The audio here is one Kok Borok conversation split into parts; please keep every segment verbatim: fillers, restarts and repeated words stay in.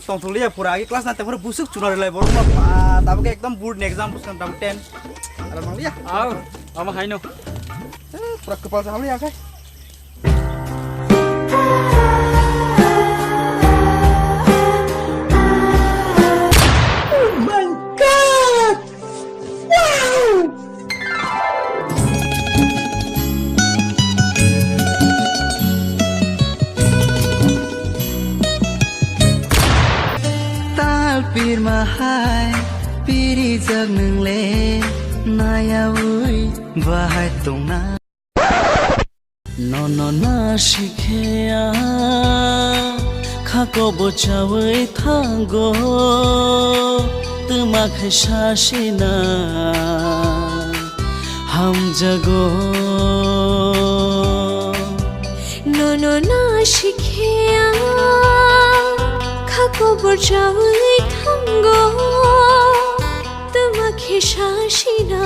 Tongthokliya pura agi class nine tongphuru busuk chuna rwlai borok no ba tabuk ekdom board ni exam bwskang tabuk ten. Ala mangliya. Au, ama haino. Eh, pura kwpal sa hamliya khe. Oh my God! Wow! Tal pirma hai, pirijak nwngle, nayaui bahai tongna. Nono na sikhe a, khako bo chawi thango, twma khai sasina hamjago. Nono na sikhe a, khako bo chawi thango, twma khai sasina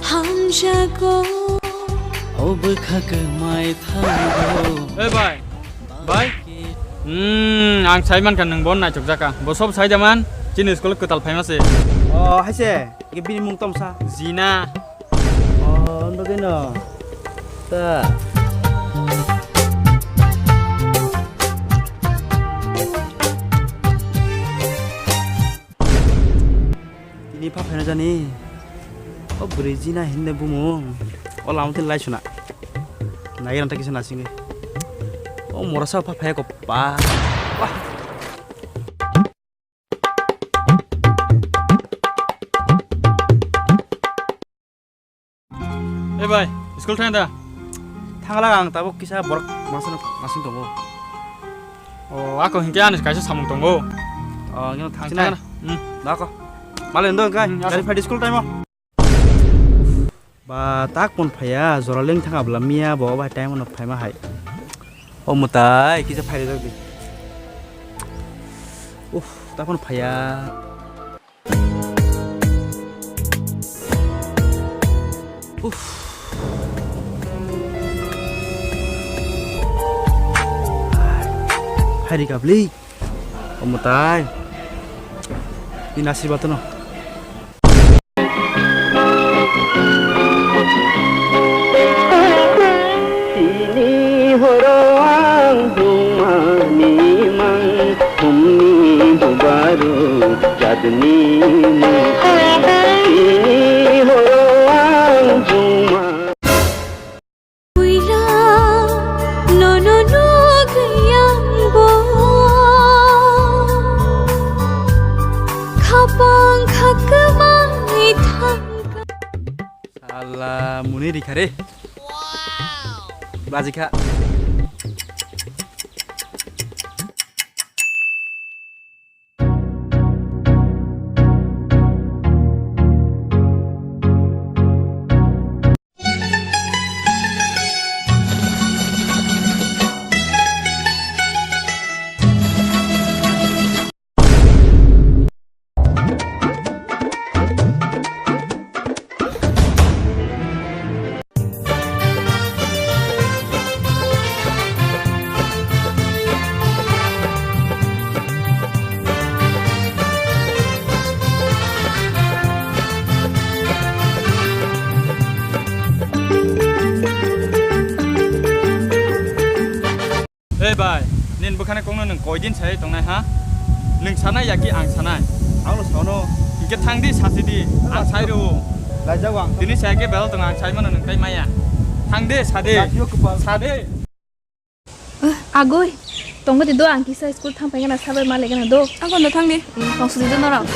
hamjago. O bwkha kwmai thango. Oi bai, bai. Hmm, ang sai mankha nwng bo naichukjak kha. Bo sob sai da man, chini school kwtal phaima se. O, hai se, ke bini mung tomsa. Jina. O, ando gino. Ta. Tini pha phaina jani. O bwrwi jina hinne bumung. O lama tini lai suna. Nai ranta kisa nasingwi. O morasa pha phaya ko pa. Wah. Eh bai, school thang da? Thangla ang tabuk kisa borok masano masing tongo. O, ako hinkhe ani kaisa samung tongo. O, ngino thang sinai. Thang na. Hmm. Dako. Malen do kai. Hmm, gari phai school time o. Ba tak pon phaya, jora leng thang abla miya bo bai time no phaima hai. O mutai kisa phai rok di. Uff, tak pon phaya. Uff. Hai ri kabli. Omotai. Ni nasi batono. Tini horo ang bumani mang, humni bubaru jadni mang. Tini horo ang buma. Puila nono nugwi ang bo khapang khakmai thangkha. Sala muni rikha re. Bajikha. Ei bai, nini bwkhani kokno nwng koi din sai tongnai ha? Nwng sanai ya ki ang sanai? Ang no sano. Hinkhe thang di, sasi di. Ang sai rw. Laijago ang. Tini sai khe belai tongo, ang sai mano nwng tai maya. Thang de, sa de. Lachio kwpal. Sa de. Agoi, tongo di do, ang kisa school thang pai gana sabai ma le gana do. Ang kono thang di. Tong sudi do norok.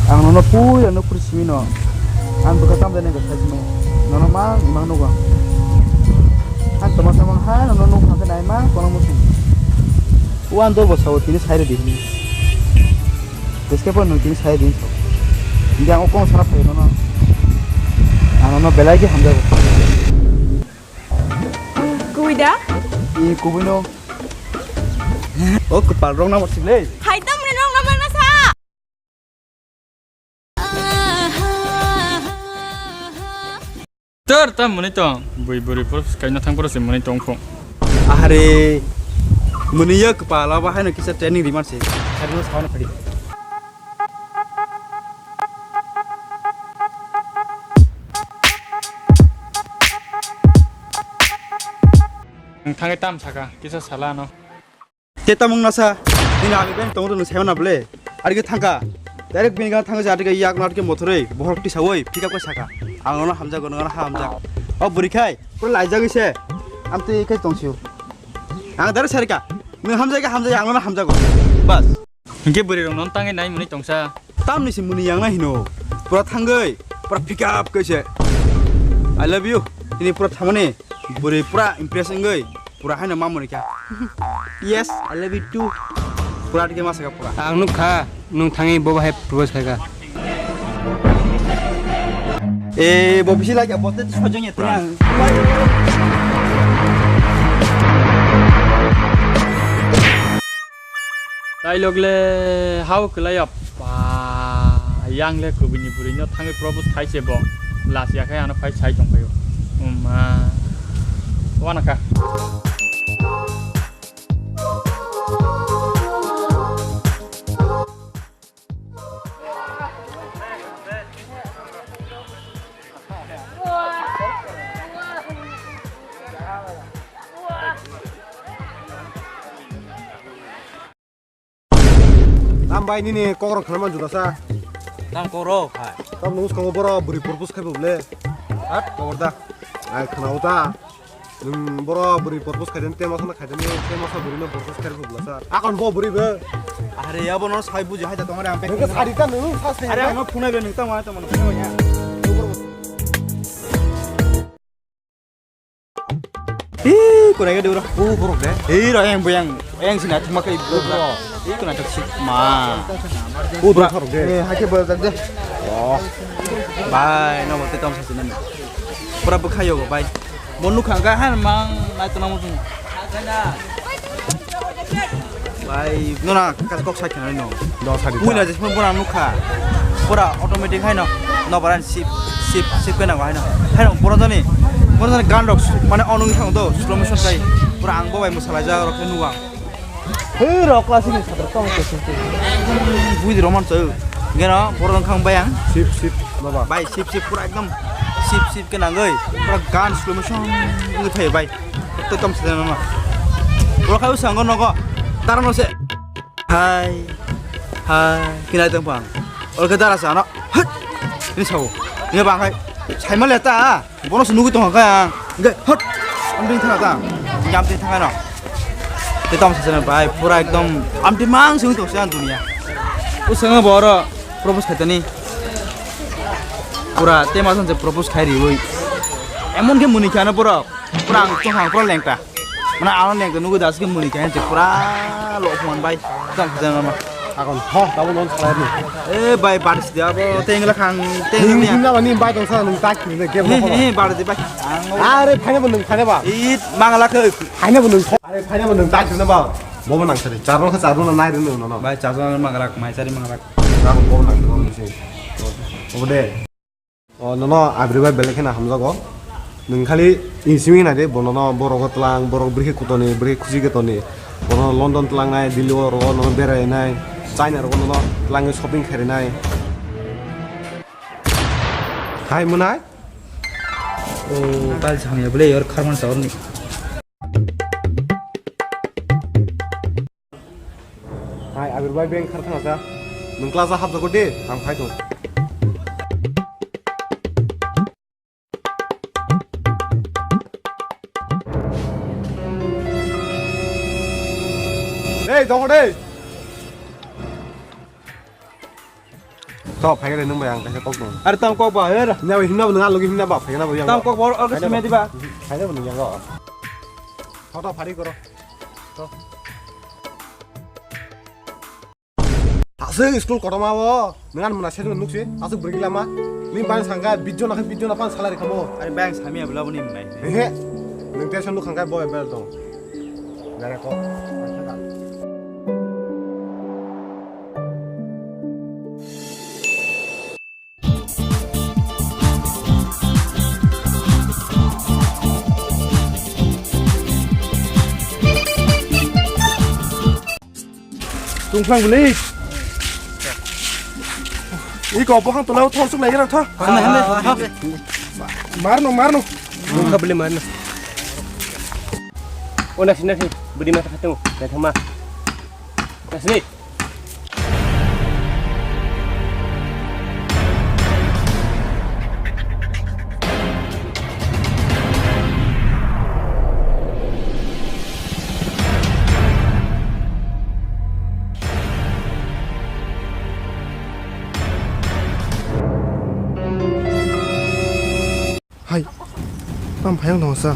Ang nono puila nuk phuru simi no. Ang bwkha tam jani bwkha simi. Nono mang imang nugo. Ang toma samang hai nono nuk phangkhe nai mang kono musi. Wan do bo sawo tini sai rw di hini. Deske po nung tini sai din so. Hindi ang okong sana phai nono. Ang nono belai ge hamjago. Kubui da? I kubui no. O kwpal rok nang sile. Hai tamni rok nang masa. Tor tam muni tong. Bui buri pur kaina thang pura se muni tong phung. Ahare. Muni ya kwpal aba haino kisa training riman se. Hari no sauna phadi. Ang thangwi tam saka, kisa sala ano. Te tamung nasa, nini ami beng tongo nwng saimana ble. Arike thangka. Direct bini gana thangka se arike yak no arike mothoroi, bohrok tisaoi, pick up khe saka. Ang nono hamjago, nono hamjak. O bwrwi khai, pura laijagwi se. Amtwi khai tongsio. Ang direct sarika. Nwng hamjai khe hamjai, ang nono hamjago. Bas. Hinkhe bwrwi rok nono tangwi nai mwnwi tongsa. Tamni se mwnwi yang na hino. Pura thangwi, pura pick up khe se. I love you. Tini pura thamani. Bwrwi pura impress wngwi. Pura haino mamoni kha. Yes, I love you too. Pura dikhe ma saka pura. Ang nuk kha, nung thangwi bo bahai propose khaikha. Eh, bo bisi lagi, bo te sojong ya, tenang. Dialogue le hao kwlai ya, ba, yang le kubini bwrwi no thangwi propose khai se bo. Las ya khai ano phai sai tong phaio. Uma. Wana kha. Tam bai nini kokrok khana man juda sa. Tam kokrok hai. Tam nung skango boro bwrwi propose khai bo ble. Hat kokrok da. Ai khana uta. Nwng boro bwrwi propose khaideni, tei masa no khaideni, tei masa bwrwi no propose khai rw bwlasa. Akon bo bwrwi bo. Are abo no sai buji hai da tongare ang. Nwng khe sari ta nwng sa sai. Are ang no phunai be nwng ta ma ta ma phunai ya. Ih, kurai ga dura. O borok de. Ih, ro yang boyang. Yang sina thuma kai bro. Ih, kuna tak sik ma. O borok de. Eh, hake borok de. Oh. Bai, no bote tom sa sinan. Pura bwkhayo bai. Bo nukha hwnkha han mang nai tongna muchung. Bai, nona kas kok sai khnai no. Do sari ta. Wina jesmo bona nukha. Pura automatic haino. No baran sip sip sip kena haino. Haino pura jani. Pura jani gan rok mane onung thang do slow motion kai. Pura ang bo bai musalai ja rok nuwa. Hei, rok class ni sadar tong ko sing. Bui di roman chau. Geno, borok wngkha ang bai ang. Sip, sip, baba. Bai, sip, sip, pura ekdom sip, sip ke nangoi. Pura gan slow motion wngwi thai bai. Ekdom se nama. Borok khai sango nogo. Tarano se. Hai. Hai. Kinai tong pang. Olke dara sa no. Hut. Ini sao. Ini bang hai. Sai male ta. Bono se nugui tongkha khe ang. Hingke hot. Amtwi thangkha ta. Hingke amtwi thangkha no. Tei tamo sasana bai pura ekdom amtwi mang se tongse ang dunia. O sanga boro propose khaitani. Pura tema sanse propose khai riwi. Emon khe muni khana borok. Pura ang tongkha pura lengta. Mana ano neng nugui das ke muni kaya je pura lo phuman bai. Tang khajana ma. Akon ho tabo non salai ni. Eh bai bar sidi abo tengla khang tengla ni. Hinna bani bai tong sa nung tak ni game he he bar di bai. Are phaina bo nung phaina ba. It mangala khe. Phaina bo nung. Are phaina bo nung tak ni ba. Bobo nang sari. Charno khe charno na nai rino no. Bai charno mangala mai sari mangala. Akon bobo nang ni se. Obo de. O nono abri bai belai kheno hamjago. Nwng khali insimi hwnai de, bo nono borok o tlang, borok bwrwi khe kutoni, bwrwi khe khuchi khe toni. Bono London tlangnai, Delhi o rogo nono berainai, China rogo nono tlangwi shopping kharinai. Hai mwnai? O tal samya bwle yor kharman sa orni. Hai, Abir bai bank khar thang sa. Nwng class a hapjago de, ang phai tong. Ei, dongo de. To, phai gele nwng bai ang kaisa kok dong. Are tam kok ba, her. Nya bai himna bo nwng a logi himna ba, phai na bo yang. Tam kok ba, or kaisa me diba. Phai na bo nwng yang. To, to, phari koro. To. Aswk school kotorma o, nwng ani mwnai session nukse, aswk bwrwi lama. Nini bai sangka, bijjo na khe bijjo na pan salary khamo. Ani bai ang samya bwla boni mwnai. Ehe, nwng tension nuk khangkai bo bel tong. Gare ko. Tungphlang bwlwi. Iko bokhang tolao thor suk lai rang tho. Hana, hana, ha. Marno, marno. Nungkha bwlwi marno. O nasi, nasi, bwdi mata khatung, naithoma. Nasi. Hai, tam phayang dong sa.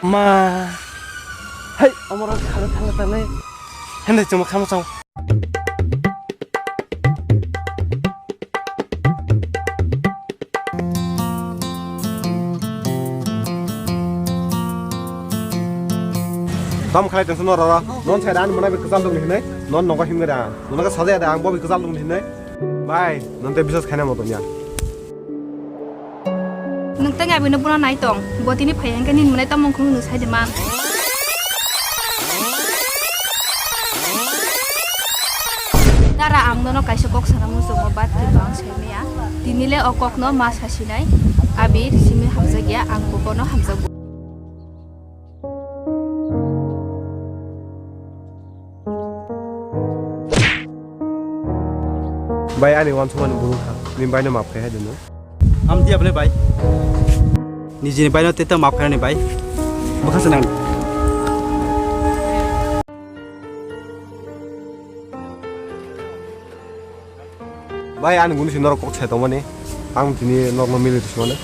Ma. Hai, omoro khalo thangla tanai. Hende chuma khamo chang. Tam khalai tongsa no roro. Non sai dan mana bi kwchal dong hinai. Non nogo himga da. Nono ka sajaya da ang bo bi kwchal dong hinai. Bai, non te bisas khaina mo tong ya. Nwng tei abino bono nai tong, bo tini phai hwnkhe nini mwnai tamo wngkhe nwng sai de man. Dara, ang nono kaisa kok sana muchungo, but kintu ang sai maya. Tini le o kokno ma sa sinai, Abir, simi hamjak ya, ang bo bono hamjakgo. Bai, ani wansukmani buru kha. Nini baino maaf khai hai dino. Amtwi ya bole bai. Nijini baino teta maaf khainani bai. Bwkha se nang. Bai, ani guni si norok kok sai tongmani. Ang tini norokno mili rwsmano.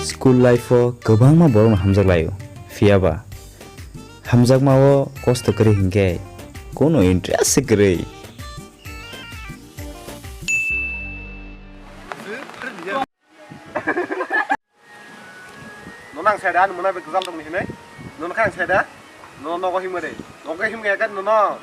School life o kwbangma borokno hamjak laio, phiyaba hamjakma o kosto kwrwi hinkhe kono interest se kwrwi. Nono ang saida, ani mwnai bai kwchal tongni hinwi. Nono khe ang saida. Nono nogo himma de. Nogo himma ya kan nono.